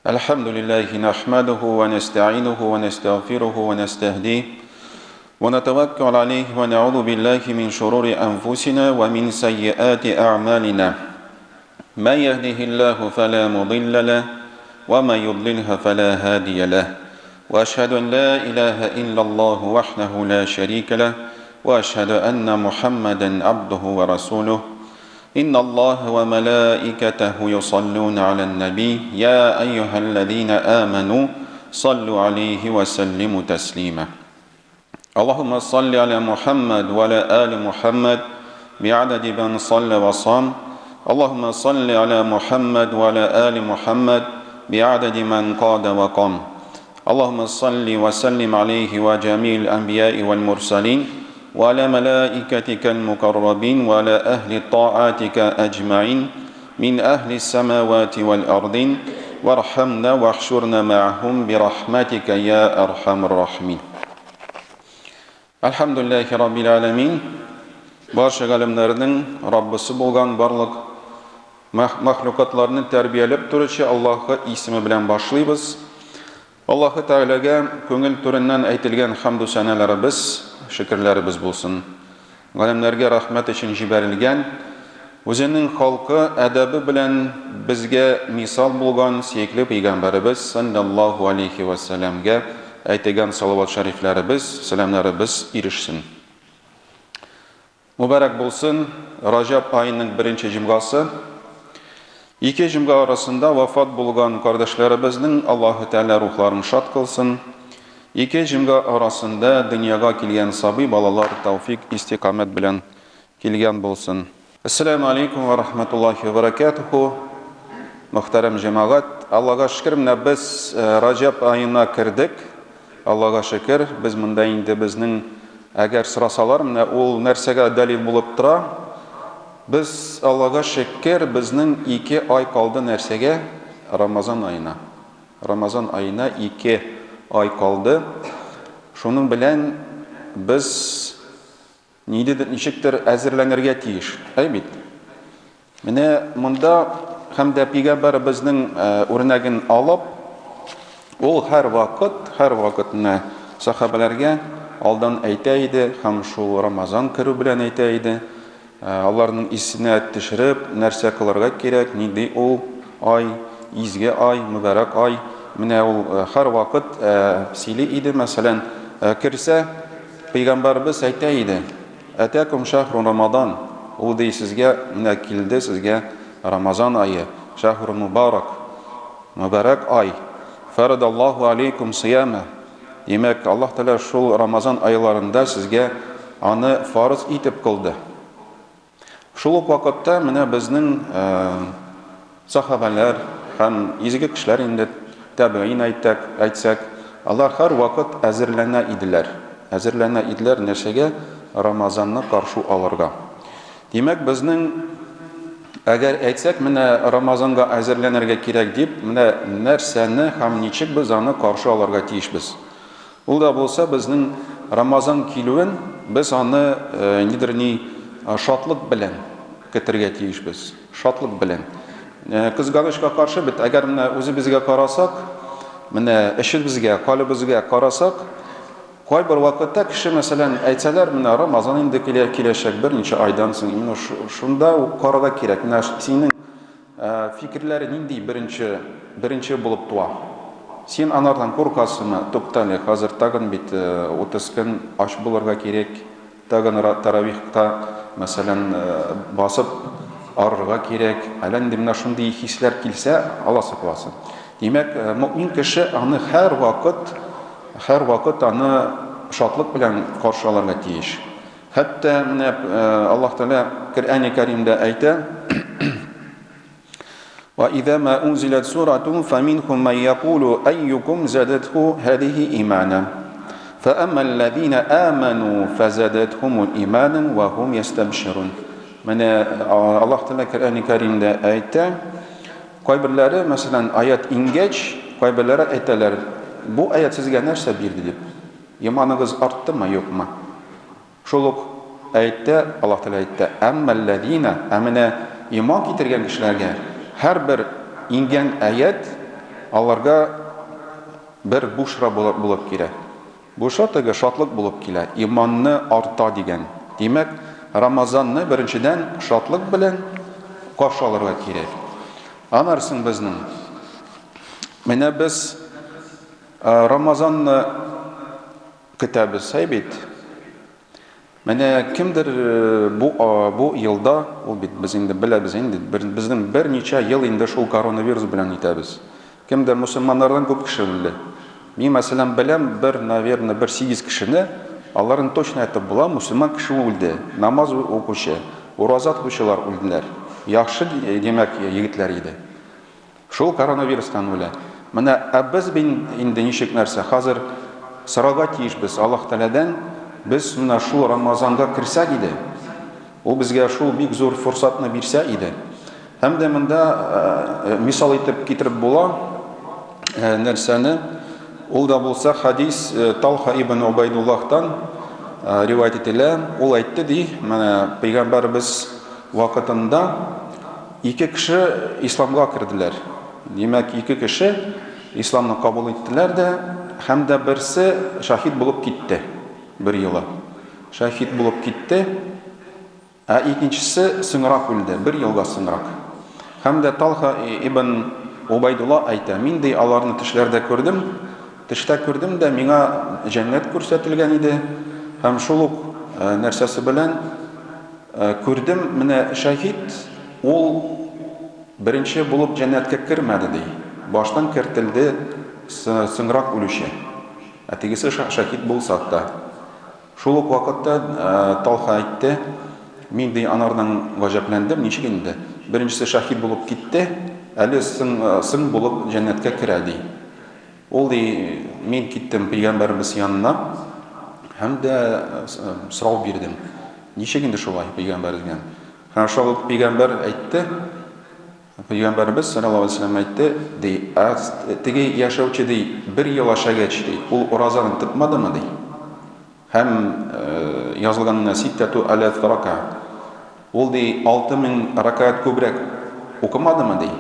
الحمد لله نحمده ونستعينه ونستغفره ونستهديه ونتوكل عليه ونعوذ بالله من شرور أنفسنا ومن سيئات أعمالنا من يهده الله فلا مضل له ومن يضلله فلا هادي له وأشهد أن لا إله إلا الله وحده لا شريك له وأشهد أن محمدا عبده ورسوله إن الله وملائكته يصلون على النبي يا أيها الذين آمنوا صلوا عليه وسلموا تسليما اللهم صل على محمد وعلى آل محمد بعدد من صلى وصام اللهم صل على محمد وعلى آل محمد بعدد من قاد وقام اللهم صل وسلم عليه وجميع الأنبياء والمرسلين وعلى ملائكتك المقربين وعلى أهل طاعاتك أجمعين من أهل السماوات والأرضين وارحمنا واحشرنا معهم برحمتك يا أرحم الراحمين الحمد لله رب العالمين Барча галәмнәрнең Раббысы булган барлык мәхлукатларны тәрбияләп торучы Аллаһы исеме белән башлыйбыз. Аллаһы Тәгаләгә күңел түреннән әйтелгән хәмдү сәнәләребез, шөкерләребез булсын. Галәмнәргә рәхмәт өчен җибәрелгән, үзенең халкы, әдәбе белән безгә мисал булган сөекле пәйгамбәребез салләллаһу алейһи вә сәләмгә әйтелгән салават шәрифләребез, сәламнәребез ирешсен. Мөбарәк булсын Раҗаб аеның беренче җомгасы. Ике җомга арасында вафат булган кардәшләребезнең Аллаһы Тәгалә рухларын шат кылсын. Ике җомга арасында дөньяга килгән сабый балалар тәүфик, истикамәт белән килгән булсын. Әссәләмү алейкум вә рахматуллахи вә бәрәкәтүһү. Мөхтәрәм җәмәгать, Аллага шөкер, менә без Раҗаб аена кердек. Аллага шөкер, без монда инде безнең, әгәр сорасалар, менә ул нәрсәгә дәлил булып тора? Без, Аллага шөкер, безнең ике ай калды нәрсәгә? Рамазан аена. Рамазан аена ике ай калды. Шуның белән без Ниндидер, ничектер әзерләнергә тиеш. Әй бит. Менә монда һәм дә пәйгамбәребезнең үрнәген алып, ул һәрвакыт, һәрвакыт менә сахабәләргә алдан әйтә иде һәм шул Рамазан керү белән әйтә иде. Аларның исенә төшереп, нәрсә кылырга кирәк, нинди ул ай, изге ай, мөбарәк ай. Менә ул һәрвакыт сөйли иде, мәсәлән, керсә, Пәйгамбәребез әйтә иде, Әтәкум шәһру Рамадан, ул ди сезгә, менә килде сезгә Рамазан ае, шәһру мубарак, мөбарәк ай, фәрадаллаһу алейкум сиямә, димәк, Аллаһ Тәгалә шул Рамазан айларында сезгә аны фарыз итеп кылды. Шул ук вакытта менә безнең сахабәләр һәм изге кешеләр инде, тәбигыйн әйтәк, әйтсәк, алар һәрвакыт әзерләнә иделәр. Әзерләнә иделәр нәрсәгә? Рамазанны каршы алырга. Димәк, безнең әгәр әйтсәк, менә Рамазанга әзерләнергә кирәк дип, менә нәрсәне һәм ничек без аны каршы алырга тиешбез? Ул да булса безнең Рамазан килүен без аны нидер ни шатлык белән көтергә тиешбез. Шатлык белән. Кызганычка каршы бит, әгәр менә үзебезгә карасак, менә эшебезгә, калебезгә карасак, кайбер вакытта кеше, мәсәлән, әйтсәләр, менә Рамазан инде килә, киләчәк берничә айдан соң, именно шунда ук карарга кирәк. Менә синең Фикерләре нинди беренче, беренче булып туа? Син анардан куркасыңмы? Туктале, хәзер тагын бит 30 көн ач булырга кирәк, тагын таравихта, мәсәлән, басып арырга кирәк. Әллә нинди менә шундый хисләр килсә, Алла сакласын. Димәк, мөэмин кеше аны һәрвакыт, һәрвакыт аны шатлык белән каршы алырга тиеш. Хәтта менә Аллаһ Тәгалә Коръәни Кәримдә әйтә: Ва иза ма унзилат суратун фаминхум ман якулу айюкум задатху һадихи имана. Фа амма аллазина аману фазадатхум иманан ва хум ястабширун. Менә Аллаһ Тәгалә Коръәни Кәримдә әйтә, кайберләре, мәсәлән, аят иңгәч, кайберләре әйтәләр, бу аят сезгә нәрсә бирде дип. Иманыгыз арттымы, юкмы? Шул ук аятьтә Аллаһ Тәгалә әйтте, Әммәлләзина, ә менә иман китергән кешеләргә һәрбер иңгән аять аларга бер бушра булып килә. Бушра теге шатлык булып килә, иманны арта дигән. Димәк, Рамазанны беренчедән шатлык белән каршы алырга кирәк. Анарсын безнең менә без Рамазанны көтәбез, әй бит. Менә кемдер бу бу елда, ул бит без инде беләбез инде, безнең берничә ел инде шул коронавирус белән итәбез. Кемдер мөселманнардан күп кеше үлде. Мин, мәсәлән, беләм бер, наверное, бер 8 кешене, аларын точно әйтеп була, мөселман кеше үлде, намаз укучы, ураза тотучылар үлделәр. Яхшы, димәк, егетләр иде. Шул коронавирустан үлә. Менә, ә без бин инде ничек нәрсә, хәзер сорарга тиешбез Аллаһ Тәгаләдән, без менә шул Рамазанга керсәк иде, ул безгә шул бик зур форсатны бирсә иде. Һәм дә монда мисал итеп китереп була нәрсәне, ул да булса хадис Талха ибн Убайдуллахтан риваять ителә, ул әйтте ди, менә пәйгамбәребез вакытында Ике кеше исламга керделәр. Димәк, ике кеше исламны кабул иттеләр дә, һәм дә берсе шаһит булып китте бер юлы. Шаһит булып китте, ә икенчесе соңрак үлде, бер елга соңрак. Һәм дә Талха ибн Убайдулла әйтә, мин ди аларны төшләрдә күрдем, төштә күрдем дә миңа җәннәт күрсәтелгән иде, һәм шул ук нәрсәсе белән Күрдем, менә шәһит, ул беренче булып җәннәткә кермәде, ди. Баштан кертелде соңрак үлүче. Ә тегесе шәһит булса да. Шул ук вакытта Талха әйтте, мин, ди, анардан гаҗәпләндем, ничек инде? Беренчесе шәһит булып китте, әле соң булып җәннәткә керә, ди. Ул, ди, мин киттем пәйгамбәребез янына һәм дә сорау бирдем. Ничек инде шулай пәйгамбәребезгә? Һәм шул ук пәйгамбәр әйтте, пәйгамбәребез саллаллаһу алейһи вәсәлләм әйтте, ди, ә теге яшәүче, ди, бер ел яшәгәч, ди, ул уразаны тотмадымы, ди? Һәм язылган менә ситтәту әләф рака. Ул, ди, 6000 ракәгать күбрәк укымадымы, ди?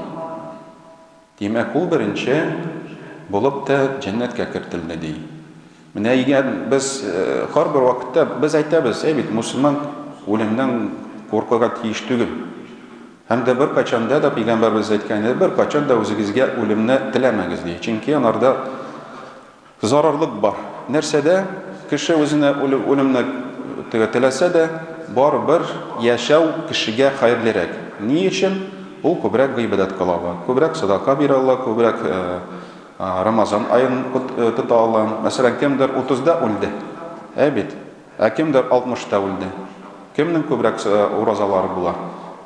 Димәк, ул беренче булып та җәннәткә кертелде, ди. Менә егәр без һәрбер вакытта без әйтәбез, әй бит, мусульман үлемнән куркырга тиеш түгел. Һәм дә беркайчан да да пәйгамбәрбез әйткән иде, беркайчан да үзегезгә үлемне теләмәгез, ди. Чөнки анарда Зарарлык бар. Нәрсәдә? Кеше үзенә үлемне теләсә дә, барыбер яшәү кешегә хәерлерәк. Ни өчен? Ул күбрәк гыйбадәт кыла ала, күбрәк садака бирә ала, күбрәк Рамазан аен тота ала. Мәсәлән, кемдер утызда үлде, ә бит? Ә кемдер алтмышта үлде. Кемнең күбрәк уразалары була,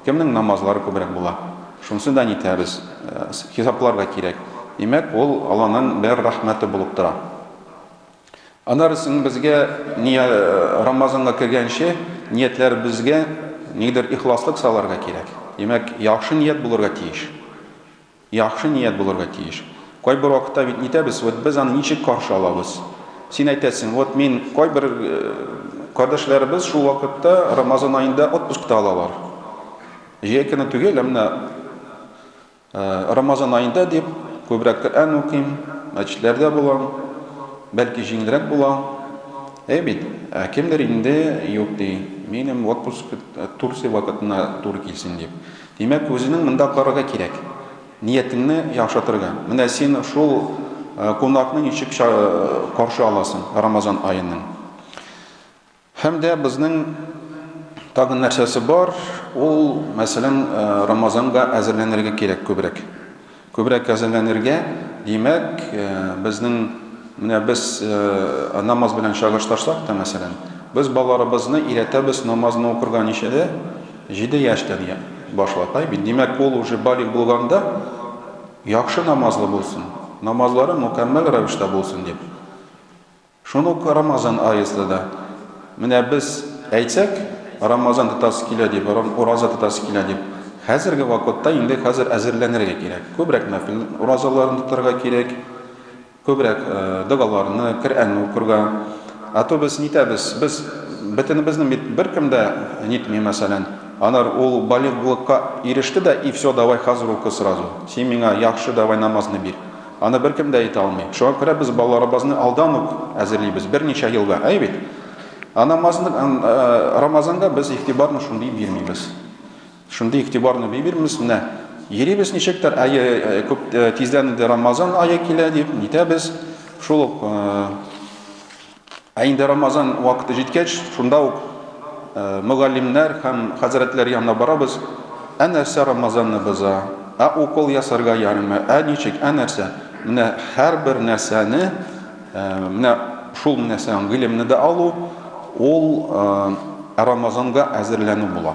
кемнең намазлары күбрәк була. Шунысын да нитәбез, хисапларга кирәк. Димәк, ул Алланың бер рәхмәте булып тора. Аннары соң безгә Рамазанга кергәнче ниятләребезгә нидер ихласлык салырга кирәк. Димәк, яхшы ният булырга тиеш. Яхшы ният булырга тиеш. Кайбер вакытта бит нитәбез, вот без аны ничек каршы алабыз? Син әйтәсең, вот мин кайбер кардәшләребез шул вакытта Рамазан аенда отпуск та алалар. Җәй көне түгел, ә менә Рамазан аенда дип күбрәк Коръән укыйм, мәчетләрдә булам, бәлки җиңелрәк була. Әй бит, ә кемдер инде юк ди, минем отпуск Турция вакытына туры килсен дип. Димәк, үзенең монда карарга кирәк. Ниятеңне яхшыртырга. Менә син шул кунакны ничек каршы аласың Рамазан аеның. Һәм дә безнең тагын нәрсәсе бар, ул, мәсәлән, Рамазанга әзерләнергә кирәк күбрәк. Күбрәк әзерләнергә, димәк, безнең менә без намаз белән чагыштырсак та, мәсәлән, без балаларыбызны өйрәтәбез намазны укырга ничәдә? 7 яшьтән башлап, әй бит. Димәк, ул уже балигъ булганда яхшы намазлы булсын, намазлары мөкәммәл рәвештә булсын дип. Шуны ук Рамазан аезда да. Менә без әйтсәк, Рамазан тотасы килә дип, ураза тотасы килә дип, хәзерге вакытта инде хәзер әзерләнергә кирәк. Күбрәк нәфил уразаларын тотарга кирәк, күбрәк догаларны, Коръәнне укырга. А то без нитәбез, без бөтенебезнең бит беркем дә нитми, мәсәлән, анар ул балигълыкка иреште дә, и все, давай хәзер укы сразу. Син миңа яхшы давай намазны бир. Аны беркем дә әйтә алмый. Шуңа күрә без балаларыбызны алдан ук әзерлибез, берничә елга. Әй бит. Ә намазны, Рамазанга без игътибарны шундый бирмибез. Шундый игътибарны бирмибез. Менә йөрибез ничектер, әйе, күп тиздән инде Рамазан ае килә дип нитәбез. Шул ук. Ә инде Рамазан вакыты җиткәч, шунда ук мөгаллимнәр һәм хәзрәтләр янына барабыз. Ә нәрсә Рамазанны боза? Ә укол ясарга ярыймы? Ә ничек? Ә нәрсә? Менә һәрбер нәрсәне, менә шул нәрсәнең гыйлемне дә алу, ул Рамазанга әзерләнү була.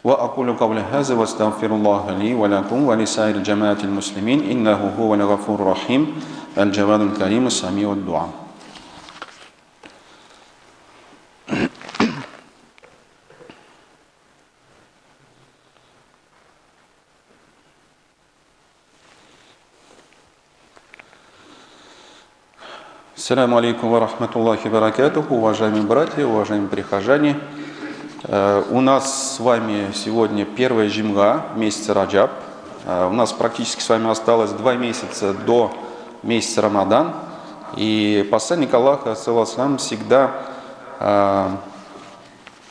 Ва акулю каули хаза ва астагфируллаһа ли ва лакум ва лисаирил җәмәгатил муслимин иннәһу һувал гафурур рахим әл җавадул карим самиуд дуа. Ассаламу алейкум ва рахматуллахи баракатуху, уважаемые братья, уважаемые прихожане. У нас с вами сегодня первая жимга месяца Раджаб. У нас практически с вами осталось 2 месяца до месяца Рамадан. И посланник Аллаха, саллаллаху алейхи ва саллям, всегда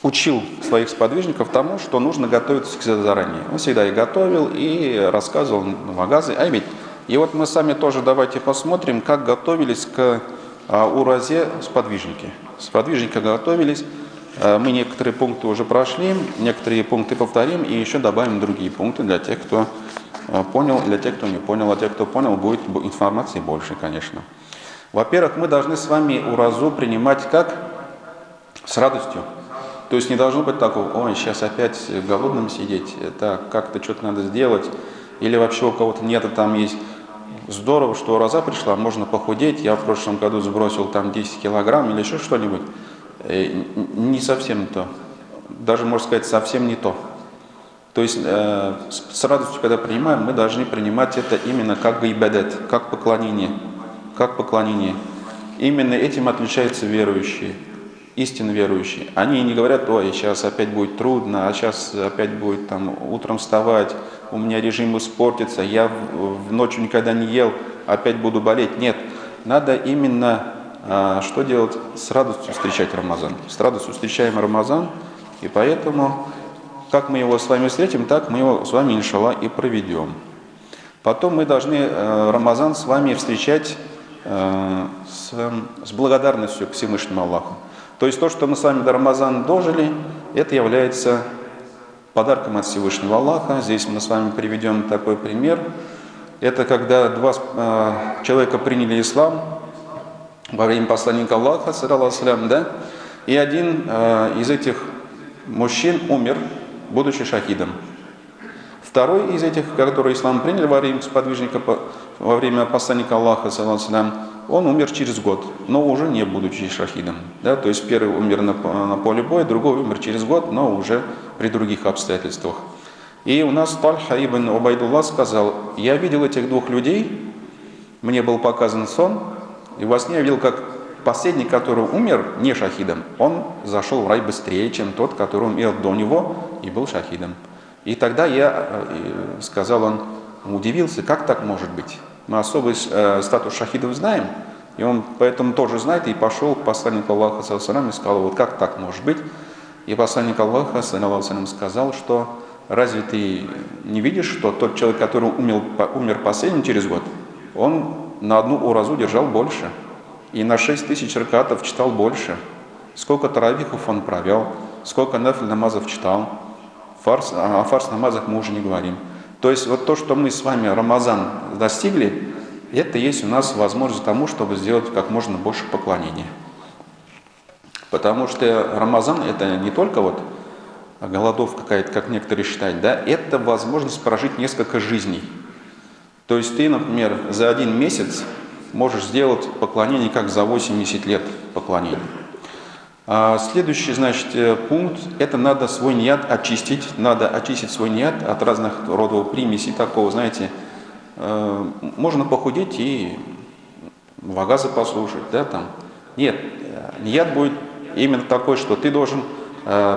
учил своих сподвижников тому, что нужно готовиться всегда заранее. Он всегда и готовил, и рассказывал вагазы. А ведь, и вот мы сами тоже давайте посмотрим, как готовились к уразе сподвижники. Сподвижники готовились. Мы некоторые пункты уже прошли, некоторые пункты повторим и еще добавим другие пункты для тех, кто понял, для тех, кто не понял. А тех, кто понял, будет информации больше, конечно. Во-первых, мы должны с вами уразу принимать как? С радостью. То есть не должно быть такого, ой, щас опять голодным сидеть, это как-то чё-то надо сделать, или вообще у кого-то нет, а там есть. Здорово, что ураза пришла, можно похудеть, я в прошлом году сбросил 10 килограмм или еще что-нибудь. Не совсем то, даже можно сказать, совсем не то. То есть с радостью, когда принимаем, мы должны принимать это именно как гайбадет, как поклонение, как поклонение. Именно этим отличаются верующие, истинно верующие. Они не говорят, ой, щас опять будет трудно, а щас опять будет утром вставать, у меня режим испортится, я в ночью никогда не ел, опять буду болеть. Нет, надо именно, что делать? С радостью встречать Рамазан. С радостью встречаем Рамазан, и поэтому, как мы его с вами встретим, так мы его с вами, иншаллах, и проведем. Потом мы должны Рамазан с вами встречать с благодарностью к Всевышнему Аллаху. То есть то, что мы с вами до Рамазана дожили, это является подарком от Всевышнего Аллаха. Здесь мы с вами приведем такой пример. Это когда два человека приняли ислам во время посланника Аллаха, саллаллаху алейхи ва саллям, да? И один из этих мужчин умер, будучи шахидом. Второй из этих, который ислам принял во время сподвижника, во время посланника Аллаха, саллаллаху алейхи ва саллям, он умер через год, но уже не будучи шахидом. Да? То есть первый умер на поле боя, другой умер через год, но уже при других обстоятельствах. И у нас Тальха ибн Убайдулла сказал, я видел этих двух людей, мне был показан сон, и во сне я видел, как последний, который умер не шахидом, он зашел в рай быстрее, чем тот, который умер до него и был шахидом. И тогда я, сказал он, удивился, как так может быть? Мы особый статус шахидов знаем, и он поэтому тоже знает, и пошел к посланнику Аллаха, саллаллаху алейхи ва саллям, и сказал, вот как так может быть? И посланник Аллаха, саллаллаху алейхи ва саллям, сказал, что разве ты не видишь, что тот человек, который умер последним через год, он на одну уразу держал больше, и на 6000 ракатов читал больше. Сколько таравихов он провел, сколько нафиль намазов читал, о фарс намазах мы уже не говорим. То есть то, что мы с вами Рамазан достигли, это есть у нас возможность тому, чтобы сделать как можно больше поклонения. Потому что Рамазан это не только голодовка какая-то, как некоторые считают, да, это возможность прожить несколько жизней. То есть ты, например, за один месяц можешь сделать поклонение, как за 80 лет поклонения. А следующий, пункт, это надо свой ният очистить, надо очистить свой ният от разных родов примесей такого, можно похудеть и вагазы послушать, да, там. Нет, ният будет именно такой, что ты должен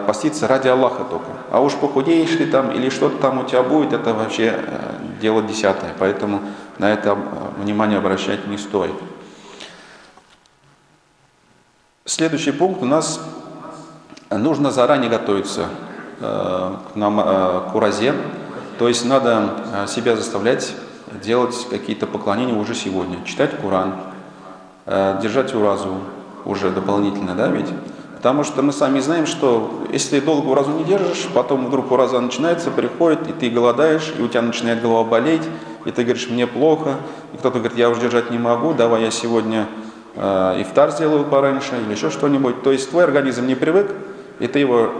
поститься ради Аллаха только. А уж похудеешь ты там или что-то там у тебя будет, это вообще дело десятое. Поэтому, На это внимание обращать не стоит. Следующий пункт у нас: нужно заранее готовиться к уразе. То есть надо себя заставлять делать какие-то поклонения уже сегодня. Читать Коран, держать уразу уже дополнительно, да, ведь? Потому что мы сами знаем, что если долго уразу не держишь, потом вдруг ураза начинается, приходит, и ты голодаешь, и у тебя начинает голова болеть, и ты говоришь: мне плохо, и кто-то говорит: я уже держать не могу, давай я сегодня ифтар сделаю пораньше или еще что-нибудь. То есть твой организм не привык, и ты его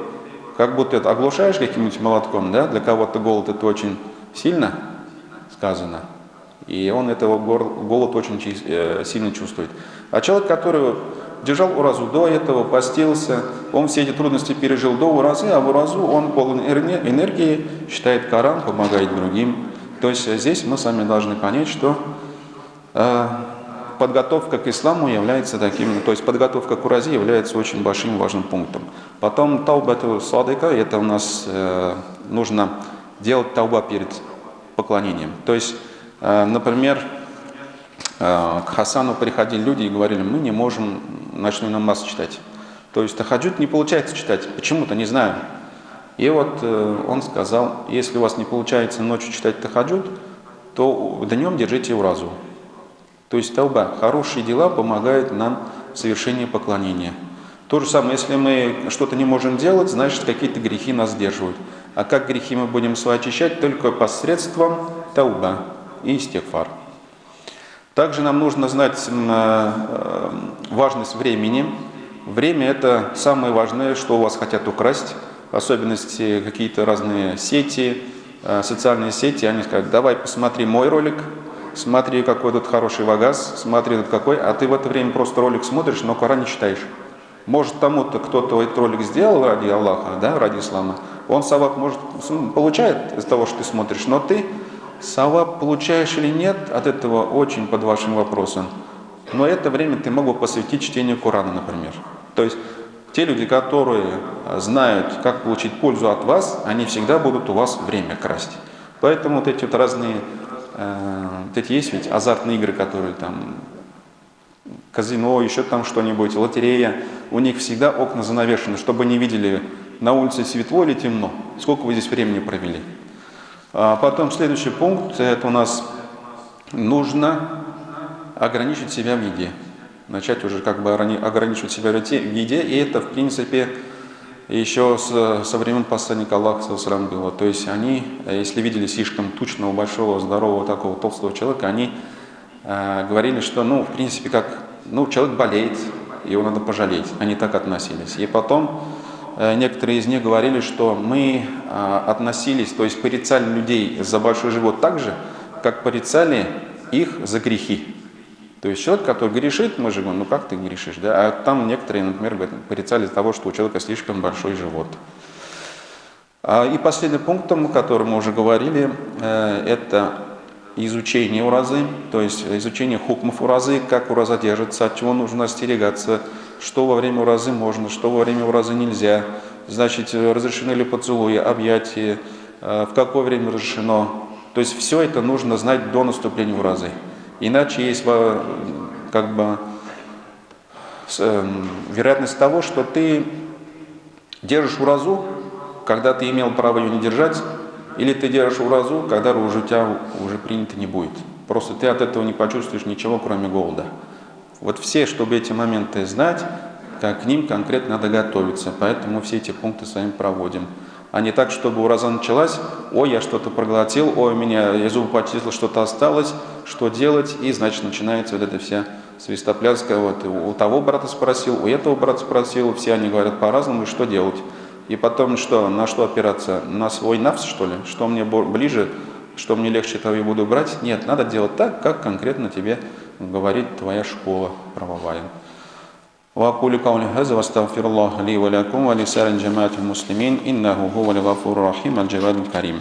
как будто это оглушаешь каким-нибудь молотком, да, для кого-то голод это очень сильно сказано, и он этого голод очень сильно чувствует. А человек, который держал уразу до этого, постился, он все эти трудности пережил до уразы, а в уразу он полон энергии, читает Коран, помогает другим. То есть здесь мы сами должны понять, что подготовка к исламу является таким, то есть подготовка к уразе является очень большим важным пунктом. Потом таубату садыка, это у нас нужно делать тауба перед поклонением. То есть, например, к Хасану приходили люди и говорили: мы не можем ночной намаз читать. То есть тахаджуд не получается читать, почему-то, не знаю. И вот он сказал: если у вас не получается ночью читать тахаджуд, то днем держите уразу. То есть тауба, хорошие дела помогают нам в совершении поклонения. То же самое, если мы что-то не можем делать, значит, какие-то грехи нас сдерживают. А как грехи мы будем свои очищать? Только посредством тауба и истигфар. Также нам нужно знать важность времени. Время — это самое важное, что у вас хотят украсть. В особенности какие-то разные сети, социальные сети, они скажут: давай посмотри мой ролик, смотри, какой тут хороший вагаз, смотри тут какой, а ты в это время просто ролик смотришь, но Коран не читаешь. Может, тому-то кто-то этот ролик сделал ради Аллаха, да, ради ислама, он саваб, может, получает из того, что ты смотришь, но ты саваб получаешь или нет, от этого очень под вашим вопросом. Но это время ты мог бы посвятить чтению Корана, например. То есть те люди, которые знают, как получить пользу от вас, они всегда будут у вас время красть. Поэтому вот эти вот разные, вот эти есть ведь азартные игры, которые там, казино, еще там что-нибудь, лотерея, у них всегда окна занавешены, чтобы не видели, на улице светло или темно, сколько вы здесь времени провели. А потом следующий пункт, это у нас нужно ограничить себя в еде. Начать уже как бы ограничивать себя в еде, и это, в принципе, еще со времен посланника Аллаха саллаллаху алейхи ва саллям было. То есть они, если видели слишком тучного, большого, здорового, такого толстого человека, они говорили, что, ну, в принципе, как, ну, человек болеет, его надо пожалеть. Они так относились. И потом некоторые из них говорили, что мы относились, то есть порицали людей за большой живот так же, как порицали их за грехи. То есть человек, который грешит, мы же говорим: ну как ты грешишь, да? А там некоторые, например, говорят, порицали из-за того, что у человека слишком большой живот. И последним пунктом, о котором мы уже говорили, это изучение уразы, то есть изучение хукмов уразы, как ураза держится, от чего нужно остерегаться, что во время уразы можно, что во время уразы нельзя, значит, разрешены ли поцелуи, объятия, в какое время разрешено. То есть все это нужно знать до наступления уразы. Иначе есть как бы вероятность того, что ты держишь уразу, когда ты имел право ее не держать, или ты держишь уразу, когда уже у тебя уже принято не будет. Просто ты от этого не почувствуешь ничего, кроме голода. Вот все, чтобы эти моменты знать, как к ним конкретно надо готовиться. Поэтому все эти пункты с вами проводим. А не так, чтобы ураза началась, ой, я что-то проглотил, ой, у меня я зубы почистил, что-то осталось, что делать? И, значит, начинается вот эта вся свистопляска. Вот у того брата спросил, у этого брата спросил, все они говорят по-разному, и что делать? И потом что, на что опираться? На свой нафс, что ли? Что мне ближе, что мне легче, того и буду брать? Нет, надо делать так, как конкретно тебе говорит твоя школа правовая. وأقول قولي هذا واستغفر الله لي ولكم ولسائر جماعة المسلمين إنه هو الغفور الرحيم الجواد الكريم.